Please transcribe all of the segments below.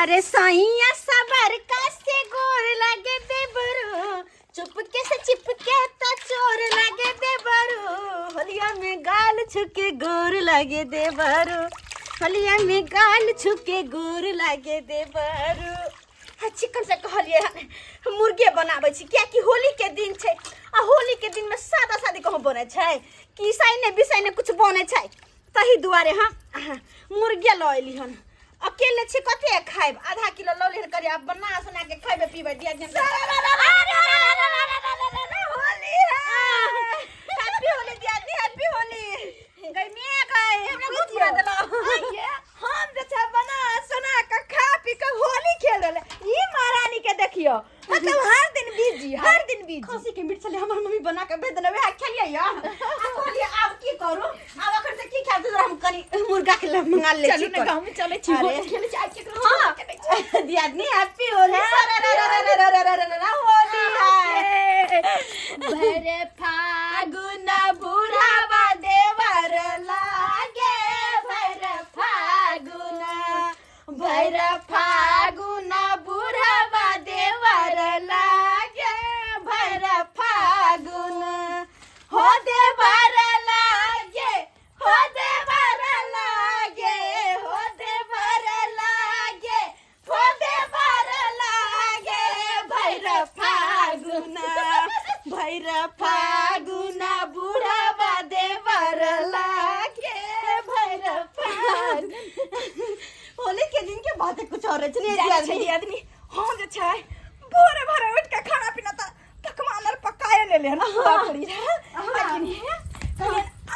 अरे सैया सबर का से गोर लागे देबरू, चुपके से चिपके त चोर लागे देबरू। होलिया में गाल छुके गोर लागे देबरू, होलिया में गाल छुके गोर लागे देबरू। आ चिकन से कहलिए हन मुर्गे बनाबै छी, कियाकि होली के दिन छै आ होली के दिन में सादा सादी कहूँ बनै छै कि ईसाई ने बिसाई ने कुछ बनै छै, तही दुआरे हम मुर्गे लऽ अयली हन। अकेले छी कते खायब, आधा किलो लऽ लेहन करी, आब बना सुना के खैबे पीबै। दिया दिन होली है, हैप्पी होली दियादनी, हैप्पी होली। गई मिया गई हमरा बहुत बुरा देला। हम जे छै बना सुना के खा पी के होली खेल रहले, ई महारानी के देखियो, मतलब हर दिन बिजी, हर दिन बिजी। खसी के मीट छलै, हमर मम्मी बना के भेज देने, वएह खेलियै या। आ कहलियै आब की करू, आब अखन से की खायब, तऽ हम कनी मुर्गा के लग मंगा ले। चलू ने गाँव में चलै छी, अरे। होली खेलै छी आज केकरो। हाँ दियादनी, हैप्पी होली। होली है। भरे फागुन बुढ़ावा देवर लागे, भर फागुन, भर फागुन बुढ़ावा देवर लागे, भर फागुन हो देवर लागे, हो देवर लागे, हो देवर लागे, हो देवर लागे, भैर फागुन, भैर फागुन बुढ़ावा देवर लागे, भैर फागुन। होली के दिन के बात कुछ और है। जानै छै आदमी, हम जे छै भोरे भोरे उठि के खाना पीना तऽ पकवान आर पकाए लेले हन पूरा पूरी, लेकिन हे कहलियनि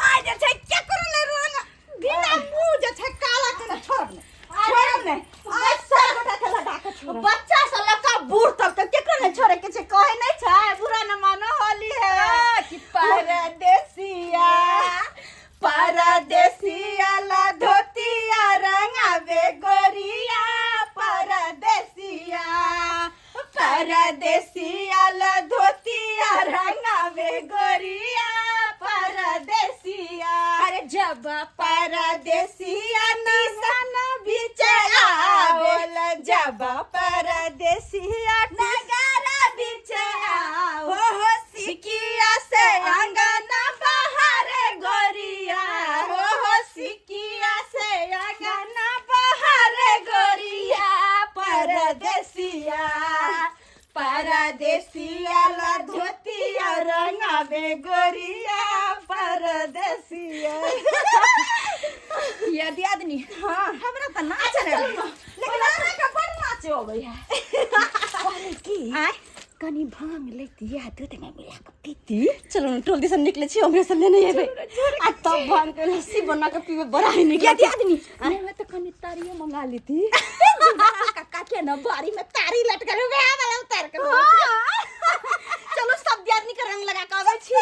आइ जे छै केकरो नहि रंग बिना मुँह जे छै काला केने छोड़ब नहि, छोड़ब नहि, आइ सब गोटा के लगा के छोड़ब। बच्चा से लड़का बूढ़ तक के केकरो नहीं छोड़े के छै, कहे नहीं छै बुरा न मानो होली है। कि परदेसिया, परदेसिया ला धोतिया रंगावे गोरिया, परदेसिया, परदेसिया ला धोतिया रंगावे गोरिया, परदेसिया। अरे जब परदेसिया निशान बीच आवल, जब परदेसिया नगारा बीच आओ, हो सिकिया से अंगना बाहर गोरिया, हो सिकिया से अंगना बाहर गोरिया, परदेसिया, परदेसिया ला धोतिया रंगावे गोरिया, परदेसिया। ये दियादनी, हाँ हमरा तऽ नाच नहि अबैए, लेकिन अहाँके बड़ नाच अबैए। कहली की आय कनी भांग लेती या दूध में मिला के पीती। चलो न टोल दिसन निकले छी, हमरे से लेने एबै आ तब भांग के लस्सी बना के पीबे, बड़ा ही निक ये लागत। दियादनी, नहीं तो कनी तारियो मंगा लेती, काका के न बारी में तारी लटकल वएह वाला उतार के। चलो सब दियादनी के रंग लगा के आबै छी।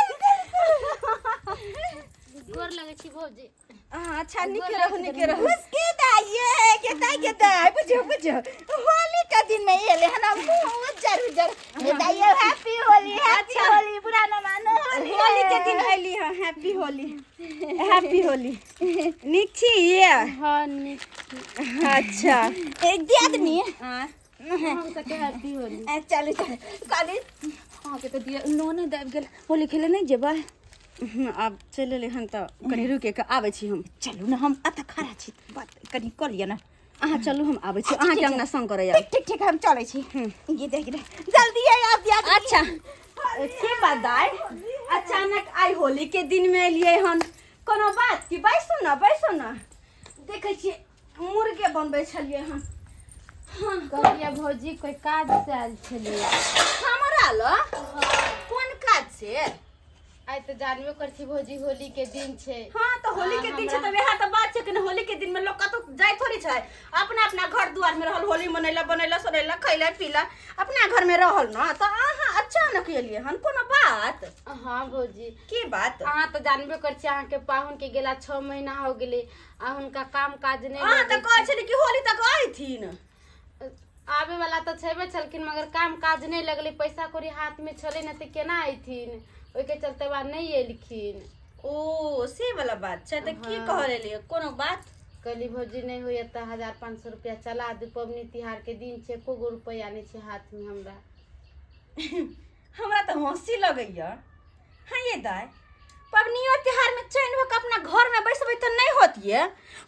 गोर लगै छी भौजी। हाँ, अच्छा, निक रहू, निक रहू। उसके दाइये के दाई के दाई, बुझो बुझो होली का दिन में एले हन, मुंह उज्जर उज्जर। हे दाइये, हैप्पी होली, हैप्पी होली, बुरा न मानो होली। होली के दिन अइली हँ, हैप्पी होली, हैप्पी होली। नीक छी ये? हाँ नीक। अच्छा। एक दियादनी। हाँ। हम सबके हैप्पी होली। ए, चलू चलू, कहली अहाँके तऽ दिया ननद आबि गेल, होली खेले नहि जेबै? आब चलि एलै हन तऽ कनि रुके के आबै छी हम। चलू ने, हम एतऽ खड़ा छी, बात कनि कऽ लिअ ने। अहाँ चलू, हम आबै छी, अहाँके अंगना संग करैया। ठीक ठीक ठीक, हम चलै छी। ये देख रे, जल्दी आब दियादनी। अच्छा, की बात दाइ, अचानक आइ होली के दिन में एलियै हन, कोनो बात की? बैसू ने, बैसू ने। देखै छियै मुर्गे बनबै छलियै हन। हाँ कहलियै भौजी, कोई काज से आयल छलियै। हमरा ल कोन काज से? आइ तऽ जानबे कर छी भौजी, होली के दिन छै। हाँ तऽ होली के दिन छै तऽ वएह तऽ बात छै कि होली के दिन में लोग कतौ जाय थोड़ी छै, अपना अपना घर दुआर में रहल, होली मनैला, बनैला सोनैला, खैला पीला, अपना घर में रहल न। तऽ अहाँ अचानक एलियै हन, कोनो बात? हाँ भौजी। की बात? अहाँ तऽ जानबे कर छी, अहाँके पाहुन के गेला 6 महीना हो गेलै आ हुनका काम काज नहि अहाँ तऽ लगै। कहै छली कि होली तक अयथिन। आबे वाला तऽ छेबे छलखिन, मगर काम काज नहि लगलै, पैसा कौड़ी हाथ में छलै ने, तऽ केना अयथिन? ओहिके चलते बा नहि एलखिन। ओ से वाला बात छै, तऽ की हाँ। कहल एलियै, कोनो बात? कहली भौजी नहि होइए तऽ 1500 रुपैआ चला दू, पबनी तिहारके दिन छै, एको गो रुपैआ नहि छै हाथमे हमरा। हमरा तऽ हँसी लगैए। हाँ ये दाइ, पबनियो तिहारमे चैन भऽ कऽ अपना घरमे बैसबै तऽ नहि होत ये?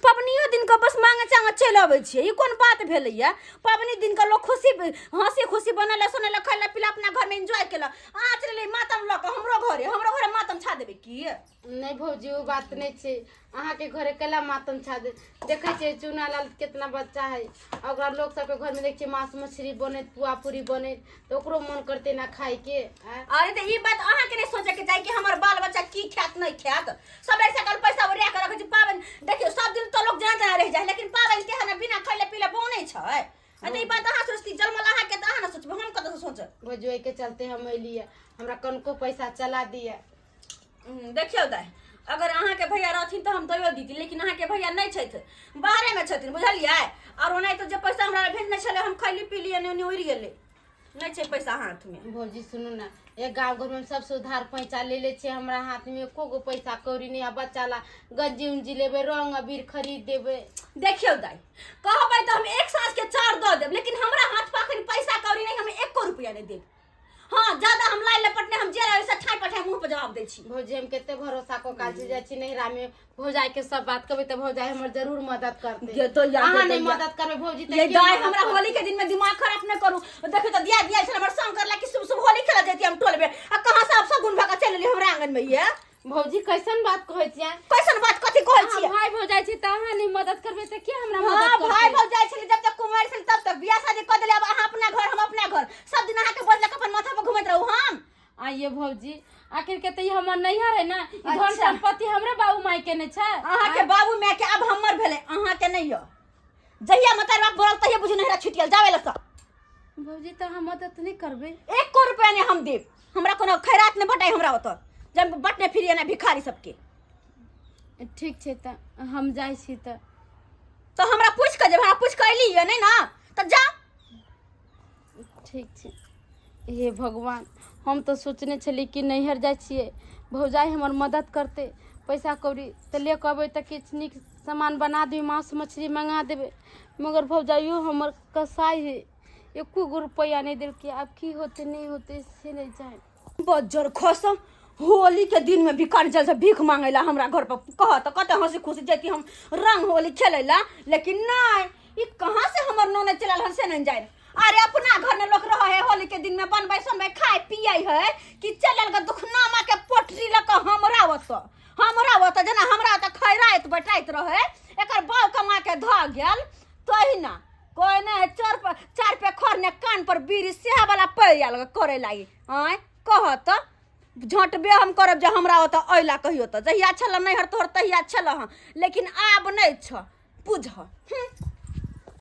पबनियो दिन कऽ बस मांगे चांगे चलि अबै छियै, ई कोन बात भेलैए? पबनी दिन कऽ लोक खुशी हँसी खुशी बनेलक सोनेलक, खैलक पीलक, अपना घरमे एन्जॉय केलक। अहाँ चलि एलियै मातम लऽ कऽ हमरो घरे, हमरो घरे मातम छा देबै की? नहि भौजी, ओ बात नहि छै। अहाँके घरे केला मातम छा दे? देखै छियै चूना लाल केतना बच्चा है, आ ओकरा लोक सबके घरमे देखै छियै मांस मछली बनैत, पुआ पूरी बनैत, तऽ ओकरो मन करतै ना खायके। अरे तऽ ई बात अहाँके नहि सोचैके चाही कि हमर बाल बच्चा की खायत नहि खायत। सबेर सकाल पैसा ओरिया कऽ रखै छी। पाबनि देखियौ, सब दिन तऽ लोक जेना तेना रहि जाइ है, लेकिन पाबनि तिहारमे बिना खैले पीले बनै छै। तऽ ई बात अहाँ सोचती, जन्मल अहाँके तऽ अहाँ ने सोचबै, हम कतऽसँ सोचब? भौजी, ओहिके चलते हम एलियै, हमरा कनको पैसा चला दिअ। देखियौ दाइ, अगर अहाँके भैया रहथिन तऽ हम दैयो दीती, लेकिन अहाँके भैया नहि छथि, बाहरेमे छथिन, बुझलियै? आओर ओनाहितो जे पैसा हमरा भेजने छलै, हम खैली पीली, एने ओने उड़ि गेलै, नहि छै पैसा हाथमे। भौजी सुनू ने, एक गाँव घरमे सबसँ उधार पैंचा ले लै छियै, हमरा हाथमे एको गो पैसा कौड़ी नहि आ बच्चा ला गंजी उंजी लेबै, रंग अबीर खरीद देबै। देखियौ दाइ, कहबै तऽ हम एक साँझके चार दऽ देब, लेकिन हमरा हाथ पर अखन पैसा कौड़ी नहि, हम एको रुपैआ नहि देब। हाँ, ज्यादा हम लाइ लपटने हम जे रहे से ठाई पठाई मुंह पर जवाब दै छी। भौजी, हम कते भरोसा को काल जाइ छी नैहरा में भौजाई के सब बात कहबै तऽ भौजाई हमर जरूर मदद करतै। ये तो यार, अहाँ ये तो नहि यार। मदद करबै भौजी तऽ ये के दाई, मदद हमरा करतै? होली के दिन में दिमाग खराब नहीं करू। देखियो तो दिया दिया छल हमर संग करला कि शुभ शुभ होली खेला जैती हम टोल में, आ कहां से अब सगुन भगा चल एली हमरा आंगन में। ये भौजी कैसन बात कहै छियै? कैसन बात कथी कहै अहाँ छियै? भाई भौजाई छी तऽ अहाँ नहि मदद करबै तऽ के हमरा हाँ, मदद भाई करतै? भौजाई छली जब तक कुमार छली तब तक, बियाह शादी कऽ देले, अब अहाँ अपना घर हम अपना घर, सब दिन अहाँके बदला के अपन माथा पर घुमैत रहू हम? आइए भौजी, आखिर के तऽ ई हमर नैहर है ना, ई धन अच्छा। संपत्ति हमरे बाबू माई के नहि छै। अहाँके बाबू माय के आब हमर भेलै, अहाँके नहि यऽ। जहिया मतार बाप बोलल तहिया बुझू नैहरा छुटि गेल, जाबे लग। भौजी, तऽ अहाँ मदद नहि करबै? एको रुपया नहि हम देब, हमरा कोनो खैरात नहि बटाइ हमरा ओतऽ, जब बटने फिरिए ना भिखारी सबके। ठीक छै, तऽ हम जाइ छी तऽ। तऽ हमरा पूछि कऽ जेब, हमरा पूछि कऽ एली नहि ने तऽ जा। ठीक छै। हे भगवान, हम तऽ सोचने छली कि नैहर जाइ छियै, भौजाइ हमर मदद करतै, पैसा कौड़ी तऽ ले कऽ अबै तऽ किछु नीक सामान बना देबै, माँस मछली मँगा देबै, मगर भौजाइयो हमर कसाइ है, एको गो रुपैआ नहि देलकै। आब की होतै नहि होतै से नहि जानि। बज्जर खसम, होली के दिन में भिखारी जल से भीख मांगे ला हमरा घर पर। कह तो कते हंसी खुशी जैती हम रंग होली खेले ला, लेकिन नहीं, ई कहाँ से हमर नोने चलल हन से नहीं जाए। अरे अपना घर में लोग रहे है, होली के दिन में बनबै सोनबै खाए पिए है, कि चलल के दुखनामा के पोटरी लऽ कऽ हमरा ओतऽ, हमरा ओतऽ जेना हमरा ओतऽ खैराइत बटाइत रहे, एकर बाउ कमा के धऽ गेल तहिना। कोइ नहि चार पर चार पे खर ने कान पर बीड़ी सेह वाला पड़ि आयल करे लागी। आँय कह तऽ झटबे हम करब जे हमरा ओतऽ अयला कहियो तऽ, जहिया छल नैहर तोहर तहिया छल हँ, लेकिन आब नहि छ, बुझ।